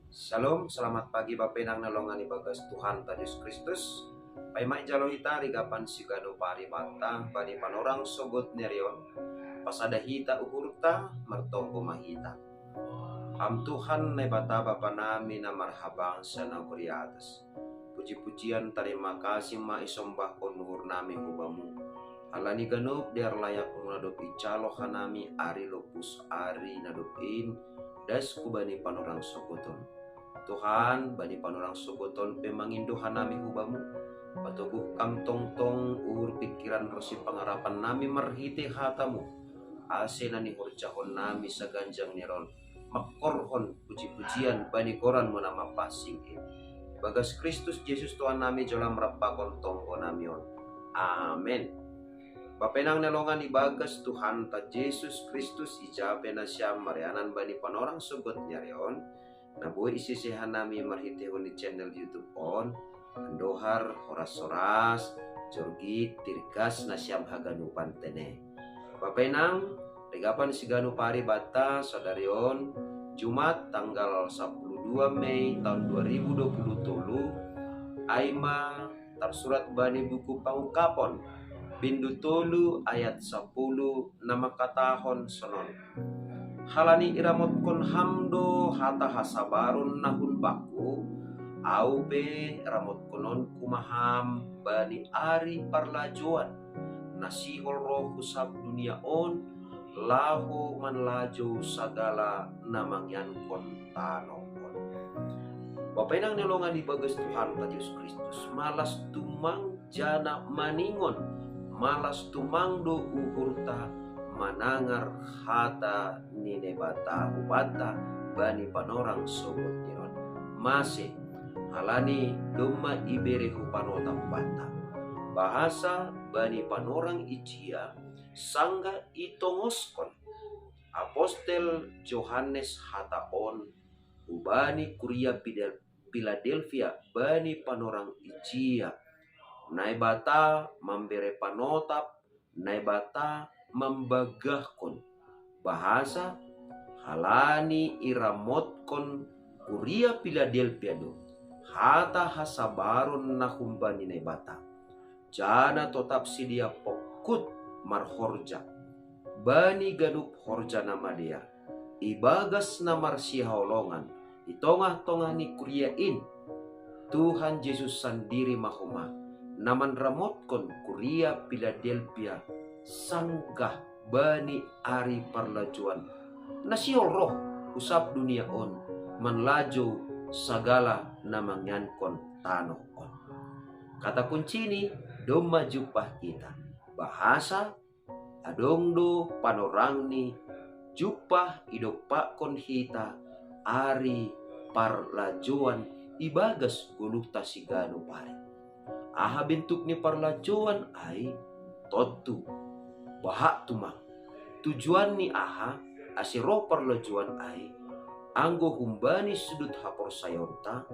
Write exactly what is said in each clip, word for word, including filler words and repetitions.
Shalom, selamat pagi Bapenang na longan ibagas Tuhanta Jesus Kristus. Paima ijalo hita rigapan siganu paribata bani panorang sogot ni ari on, pasada hita uhurta, martonggo ma hita. Ham Tuhan Naibata Bapa nami na marhabangsa na huria atas. Puji-pujian tarima kasih ma isombahkon uhur nami hu Bamu. Halani ganup dear layakMu na dob ijalo hanami ari lopus ari na dob in das hu bani panorang sogot on. Tuhan, bani panorang sogot on pe mangindo hanami hu Bamu. Patoguh Kam tongtong uhur pikiran ronsi pangarapan nami marhitei hataMu. Ase na nihorjahon nami saganjang ni ari on mangkorhon puji-pujian bani goranMu na mapansing in. Ibagas Kristus Jesus Tuhan nami jalo Ham rap pakon tonggo nami on. Amen. Bapenang na longan ibagas Tuhanta Jesus Kristus, ija pe nasiam marianan bani panorang sogot ni ari on, na boi isise hanami marhiteihon ni channel YouTube on, andohar, horas-horas, jorgit, tirgas nasiam haganupan tene. Bapenang, rigapan siganu paribata sadari on, Jumat tanggal sapuluh dua Mei tahun dua ribu dua puluh tolu, ai ma tarsurat bani buku Pangungkapon, bindu tolu ayat sapuluh na mangkatahon sonon: Halani iramotkon Ham do hata hasabaron na hun Bangku, Ahu pe ramotkononku ma Ham bani ari parlajouan, na sihol roh hu sab dunia on, laho manlajou sagala na mangiankon tanoh on. Bapenang na longan ibagas Tuhanta Jesus Kristus, malas tumang janah maningon, malas tumang do uhurta manangar hata ni Naibata hubanta bani panorang sogot ni ari on. Mase? Halani domma ibere hupanotap banta. Bahasa bani panorang ijia sanggah itongoskon apostel Johannes hata on hubani kuria Pidal-, Piladelfia bani panorang ijia: Naibata mambere panotap, Naibata mambagahkon. Bahasa, halani iramotkon kuria Piladelfia do hata hasabaron na humbani Naibata, janah totap sidea pongkut marhorja bani ganup horja na madear, ibagas na marsihaholongan i tongah-tongah ni kuria in. Tuhan Jesus sandiri ma homa na manramotkon kuria Piladelfia sanggah bani ari parlajouan, na sihol roh hu sab dunia on manlajou sagala na mangiankon tanoh on. Kata kuncini, domma jumpah hita. Bahasa, adong do panorangni jumpah idompakkon hita ari parlajouan ibagas goluhta siganup ari. Aha bentuk ni parlajouan ai? Tontu, bahat tumang. Tujuanni aha ase roh parlajouan ai? Anggo humbani sudut haporsayaonta,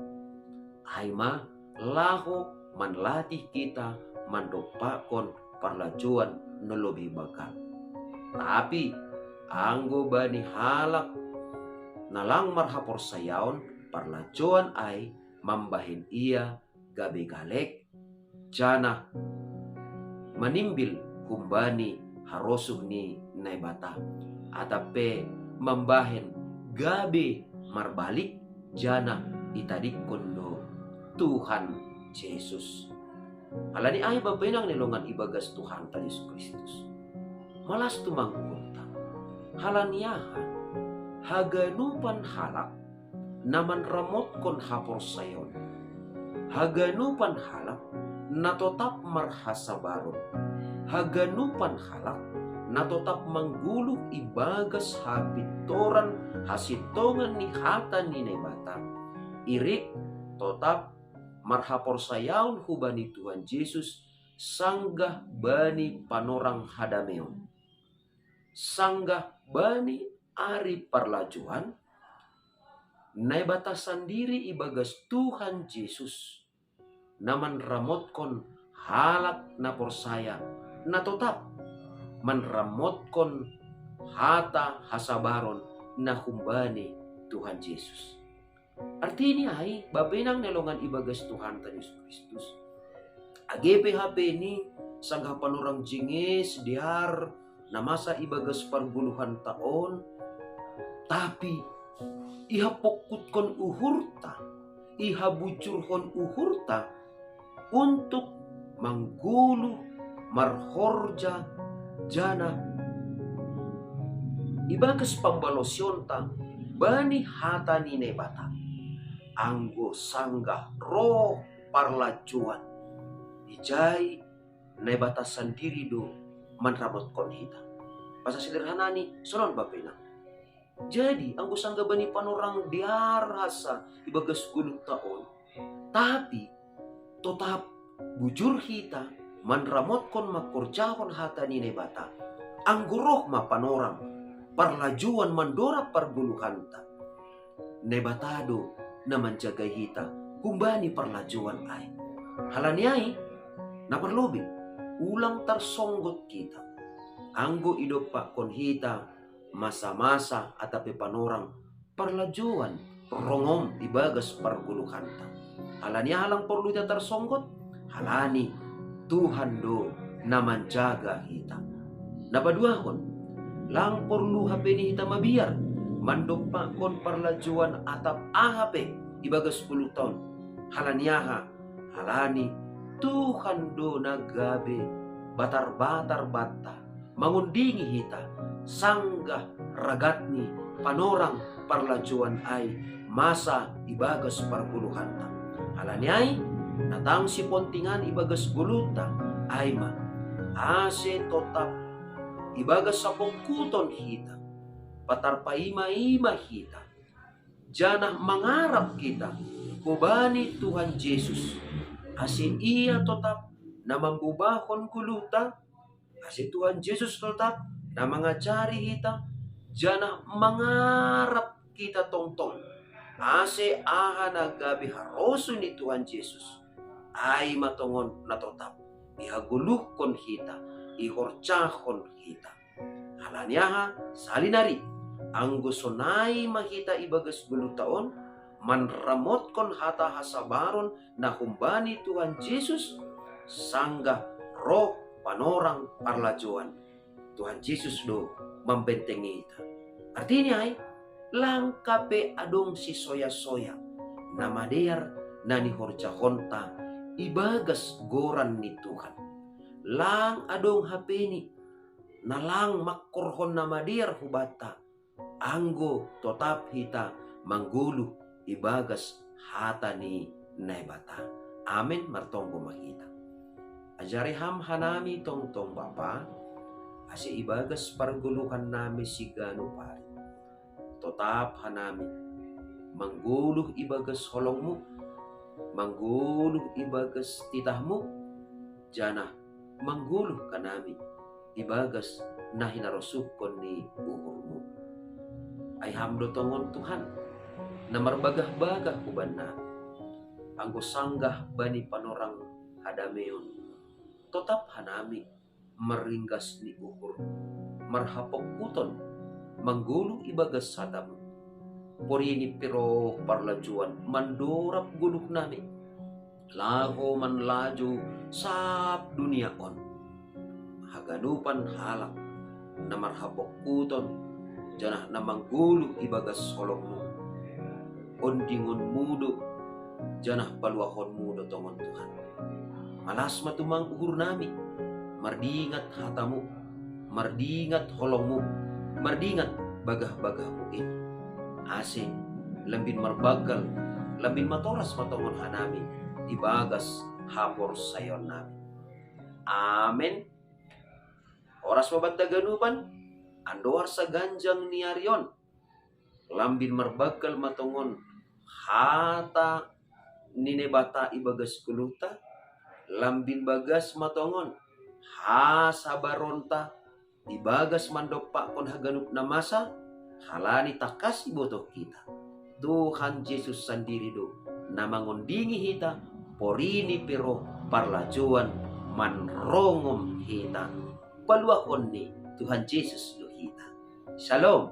ai ma laho manlatih hita mandompakkon parlajouan na lobih banggal. Tapi anggo bani halak na lang marhaporsayaon, parlajouan ai mambahen ia gabe galek, janah manimbil humbani harosuh ni Naibata, atap pe mambahen gabe marbalik, janah itadingkon do Tuhan Jesus. Halani ai, Bapenang na longan ibagas Tuhanta Jesus Kristus, malas tumang uhurta. Halani aha? Haganupan halak na manramotkon haporsayaon, haganupan halak na totap marhasabaron, haganupan halak na totap manggoluh ibagas hapintoran hasintongan ni hata ni Naibata, irik totap marhaporsayaon hubani Tuhan Jesus sanggah bani panorang hadameon, sanggah bani ari parlajouan. Naibata sandiri ibagas Tuhan Jesus na manramotkon halak na porsaya, na totap manramotkon hata hasabaron na humbani Tuhan Jesus. Artini ai, bapenang na longan ibagas Tuhanta Jesus Kristus. Age pe hape ni sanggah panorang jenges dear na masa ibagas pargoluhanta on, tapi ihapongkutkon uhurta, ihabujurhon uhurta untuk manggoluh, marhorja, janah ibagas pambalosionta bani hata ni Naibata. Anggo sanggah roh parlajoan, ijai Naibata sandiri do manramotkon hita. Bahasa sederhanani sonon bapenang. Jadi anggo sanggah bani panorang dear hansa ibagas goluhta on, tapi totap bujur hita manramotkon mangkorjahon hata ni Naibata. Anggo roh ma panorang parlajoan mandorab pargoluhanta, Naibata do na manjagai hita humbani parlajoan ai. Halani ai, na parlobei, ulang tarsonggot hita anggo idompakkon hita masa-masa atap pe panorang parlajoan rongom ibagas pargoluhanta. Halani aha lang porlu hita tarsonggot? Halani Tuhan do na manjaga hita. Na paduahon, lang porlu hape ni hita mabiar mandompakkon parlajoan atap aha pe ibagas goluhta on. Halani aha? Halani Tuhan do na gabe batar-batar banta, mangondingi hita sanggah ragatni panorang parlajoan ai masa ibagas pargoluhanta. Halani ai, na tang sipontingan ibagas goluhta ai ma, ase totap ibagas hapongkuton hita, patarpaima-ima hita, janah mangarap hita hubani Tuhan Jesus, ase Ia totap na mambubahon goluhta, ase Tuhan Jesus totap na mangajari hita, janah mangarap hita tongtong, ase aha na gabe harosuh ni Tuhan Jesus, ai ma tongon na totap ihagoluhkon hita, ihorjahon hita. Halani aha? Sali nari, anggo sonai ma hita ibagas goluhta on manramotkon hata hasabaron na humbani Tuhan Jesus, sanggah roh panorang parlajoan, Tuhan Jesus do mambentengi hita. Artini ai, lang hape adong sisoya-soya na madear na nihorjahonta ibagas goran ni Tuhan. Lang adong hape ni na lang mangkorhon na madear hubanta, anggo totap hita manggoluh ibagas hata ni Naibata. Amen. Martonggo ma hita. Ajari Ham hanami tongtong Bapa, ase ibagas pargoluhannami siganup ari totap hanami manggoluh ibagas holongMu, manggoluh ibagas titahMu, janah manggoluh hanami ibagas na hinarosuhkon ni uhurMu. Ai Ham do tongon Tuhan, na marbagah-bagah hubannami, anggo sanggah bani panorang hadameon, totap hanami marringgas ni uhur, marhapongkuton, manggoluh ibagas hataMu. Porini pe roh parlajoan mandorab goluhnami, laho manlajou sab dunia on. Haganupan halak na marhapongkuton janah na manggoluh ibagas holongMu, ondingonMu do, janah paluahonMu do tongon Tuhan. Malas ma tumang uhurnami mardingat hataMu, mardingat holongMu, mardingat bagah-bagahMu in. Ase lambin marbanggal, lambin matoras ma tongon hanami ibagas haporsayaonnami. Amen. Horas ma banta ganupan, andohar saganjang ni ari on, lambin marbanggal ma tongon hata ni Naibata ibagas goluhta, lambin bagas ma tongon hasabaronta ibagas mandompakkon haganup na masa, halani tangkas ibotoh hita, Tuhan Jesus sandiri do na mangondingi hita, porini pe roh parlajoan manrongom hita. Paluahon ni Tuhan Jesus do hita. Shalom.